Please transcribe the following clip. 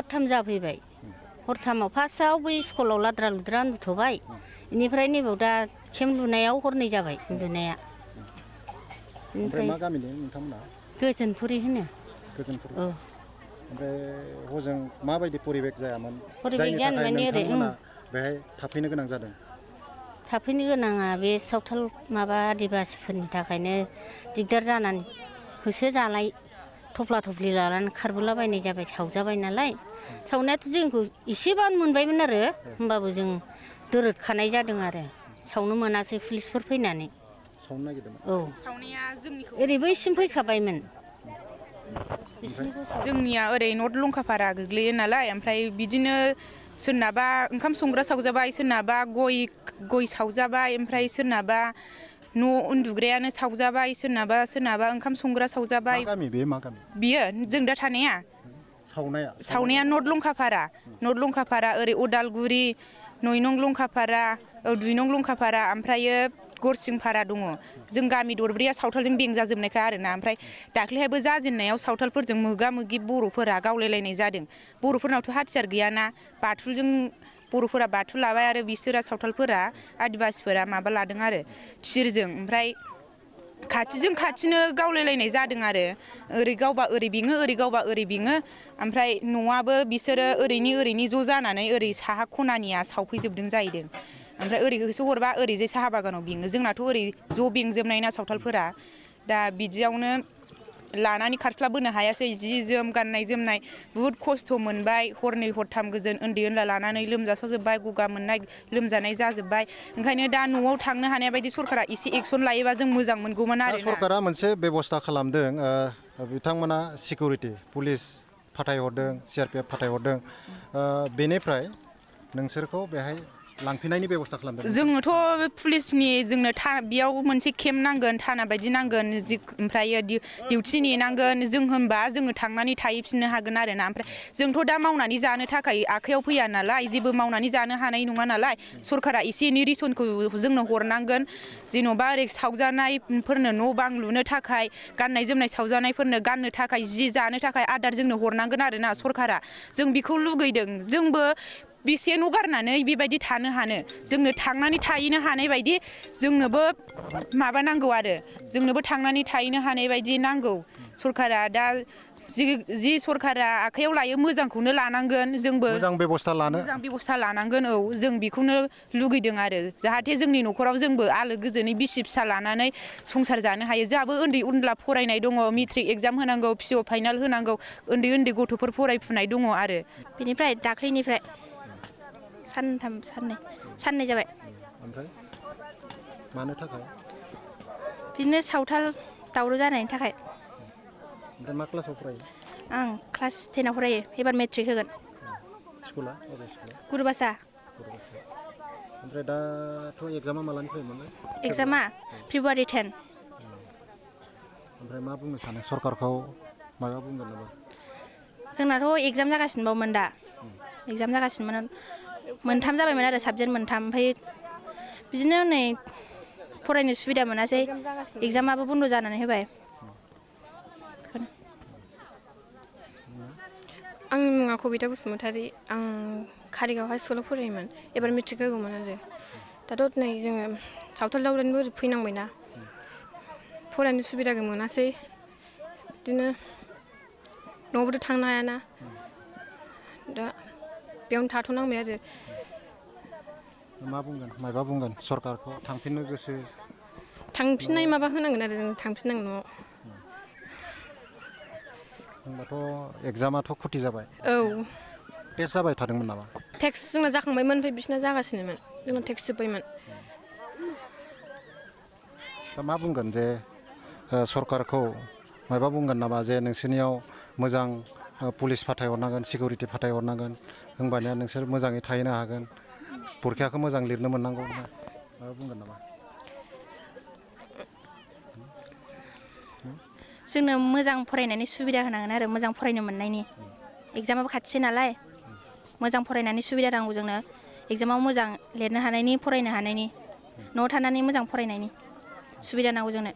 हरथाम जाफैबाय हरथामाव फार्स्टआव बै स्कुलाव लाद्रा लुद्रा उन्दुथ'बाय बेनिफ्राय नैबाव दा केम्प लुनायाव हरनै जाबाय उन्दुनाया ओमफ्राय मा गामिनि नोंथांमोना गोजोनपुरि होनो गोजोनपुरि औ ओमफ्राय हजों माबायदि परिबेक जायामोन परिबेक जायनि थाखाय माने ओरै नोंथांमोना बेहाय थाफैनो गोनां जादों थाफैनो गोनाङा बे सावथाल माबा आदिबासिफोरनि थाखायनो दिगदार जानानै होसो जानाय थफ्ला थफ्लि लानानै खारबोलाबायनाय जाबाय सावजाबाय नालाय सावनायाथ' जोंखौ एसेबानो मोनबायमोन आरो होमबाबो जों दोरोदखानाय जादों आरो सावनो मोनासै पुलिसफोर फैनानै सावनो नागिरदोंमोन औ सावनाया जोंनिखौ ओरै बैसिम फैखाबायमोन जोंनिया ओरै नर्थ लंकापारा गोग्लैयो नालाय ओमफ्राय बिदिनो सोरनाबा ओंखाम संग्रा सावजाबाय सोरनाबा गय सावजाबाय ओमफ्राय सोरनाबा न' उन्दुग्रायानो सावजाबाय सोरनाबा ओंखाम संग्रा सावजाबाय मा गामि बे मा गामि बियो जों दा थानाया सावनाया नर्थ लंकापारा ओरै उदालगुरि 9 नं लंकापारा 2 नं लंकापारा ओमफ्रायो गरसिंपारा दङ जों गामि दरब्रैया सावथालजों बेंजाजोबनायखा आरोना ओमफ्राय दाख्लैहायबो जाजेननायाव सावथालफोरजों मोगा मोगि बर'फोरा गावलायलायनाय जादों बर'फोरनावथ' हाथियार गैयाना बाथुलजों बर'फोरा बाथुल लाबाय आरो बिसोरा सावथालफोरा आदिबासिफोरा माबा लादों आरो थिरजों ओमफ्राय खाथिजों खाथिनो गावलायलायनाय जादों आरो ओरै गावबा ओरै बिङो ओरै गावबा ओरै बिङो ओमफ्राय न'आबो बिसोरो ओरैनि ज' जानानै ओरै साहा खनानिया सावफैजोबदों जाहैदों ओमफ्राय ओरै होसो हरबा ओरैजाय साहा बागानाव बिङो जोंनाथ' ओरै ज' बेंजोबनाय ना सावथालफोरा दा बिदियावनो लानानै खारस्लाबोनो हायासै जि जोम गाननाय जोमनाय बुहुद खस्थ' मोनबाय हरनै हरथाम गोजोन उन्दै उनला लानानै लोमजासावजोब्बाय गगा मोननाय लोमजानाय जाजोब्बाय ओंखायनो दा न'आव थांनो हानाय बायदि सरकारा एसे एक्सन लायोबा जों मोजां मोनगौमोन आरो सरकारा मोनसे बेबस्था खालामदों बिथांमोना सिकिउरिटि पुलिस फाथायहरदों CRPF फाथायहरदों बेनिफ्राय नोंसोरखौ बेहाय लांफिननायनि बेबस्था खालामदों जोङोथ' पुलिसनि जोंनो बेयाव मोनसे केम्प नांगोन थाना बायदि नांगोन ओमफ्राय डिउटि नेनांगोन जों होनबा जोङो थांनानै थाहैफिननो हागोन आरोना ओमफ्राय जोंथ' दा मावनानै जानो थाखाय आखाइयाव फैया नालाय जेबो मावनानै जानो हानाय नङा नालाय सरकारा एसे एनै रेसनखौ जोंनो हरनांगोन जेन'बा ओरै सावजानायफोरनो न' बां लुनो थाखाय गाननाय जोमनाय सावजानायफोरनो गाननो थाखाय जि जानो थाखाय आदार जोंनो हरनांगोन आरोना सरकारा जों बेखौ लुगैदों जोंबो बेसे न' गारनानै बेबायदि थानो हानो जोंनो थांनानै थाहैनो हानाय बायदि जोंनोबो माबा नांगौ आरो जोंनोबो थांनानै थाहैनो हानाय बायदि नांगौ सरकारा दा जि सरकारा आखाइयाव लायो मोजांखौनो लानांगोन जोंबो मोजां बेबस्था लानांगोन औ जों बेखौनो लुगैदों आरो जाहाथे जोंनि न'खराव जोंबो आलो गोजोनै बिसि फिसा लानानै संसार जानो हायो जोंहाबो उन्दै उनला फरायनाय दङ मेट्रिक एग्जाम होनांगौ PO फाइनाल होनांगौ उन्दै गथ'फोर फरायफुनाय दङ आरो बेनिफ्राय दाख्लैनिफ्राय साननै जाबाय ओमफ्राय मानो थाखाय बिदिनो सावथाल दावराव जानायनि थाखाय ओमफ्राय मा क्लासाव फरायो आं क्लास 10आव फरायो एबार मेट्रिक होगोन स्कुला अबे स्कुला गुरुबासा ओमफ्राय दाथ' एग्जामा मालानिफ्रायमोन एग्जामा फेब्रुवारि 10 ओमफ्राय मा बुंनो सानो सरकारखौ माबा बुंगोन नामा जोंनाथ' एग्जाम जागासिनोबावमोन दा एग्जाम जागासिनोमोन मोनथाम जाबायमोन आरो साबजेक्ट मोनथाम ओमफ्राय बिदिनो नै फरायनो सुबिदा मोनासै एग्जामाबो बन्द' जानानै होबाय आंनि मुङा कबिता बसुमतारी आं कारिगाव हाइ स्कुलाव फरायोमोन एबार मेट्रिक होगौमोन आरो दाथ' नै जोङो सावथाल दावरावनिबो ओरै फैनांबायना फरायनो सुबिदाबो मोनासै बिदिनो न'आवबोथ' थांनो हायाना दा बेयावनो थाथ'नांबाय आरो मा बुंगोन माबा बुंगोन सरकारखौ थांफिननो गोसो थांफिननाय माबा होनांगोन आरो जों थांफिननांगोन न'आव होनबाथ' एग्जामाथ' खथि जाबाय औ टेस्ट जाबाय थादोंमोन नामा टेक्स जोंना जाखांबायमोन ओमफ्राय बिसिना जागासिनोमोन जोंना टेक्स जोब्बायमोन दा मा बुंगोन जे सरकारखौ माबा बुंगोन नामा जे नोंसोरनियाव मोजां पुलिस फाथायहरनांगोन सिकिउरिटि फाथायहरनांगोन होनबानिया नोंसोर मोजाङै थाहैनो हागोन परिखाखौ मोजां लिरनो मोननांगौ माबा बुंगोन नामा जोंनो मोजां फरायनायनि सुबिदा होनांगोन आरो मोजां फरायनो मोननायनि एग्जामाबो खाथिसै नालाय मोजां फरायनायनि सुबिदा नांगौ जोंनो एग्जामाव मोजां लिरनो हानायनि फरायनो हानायनि न'आव थानानै मोजां फरायनायनि सुबिदा नांगौ जोंनो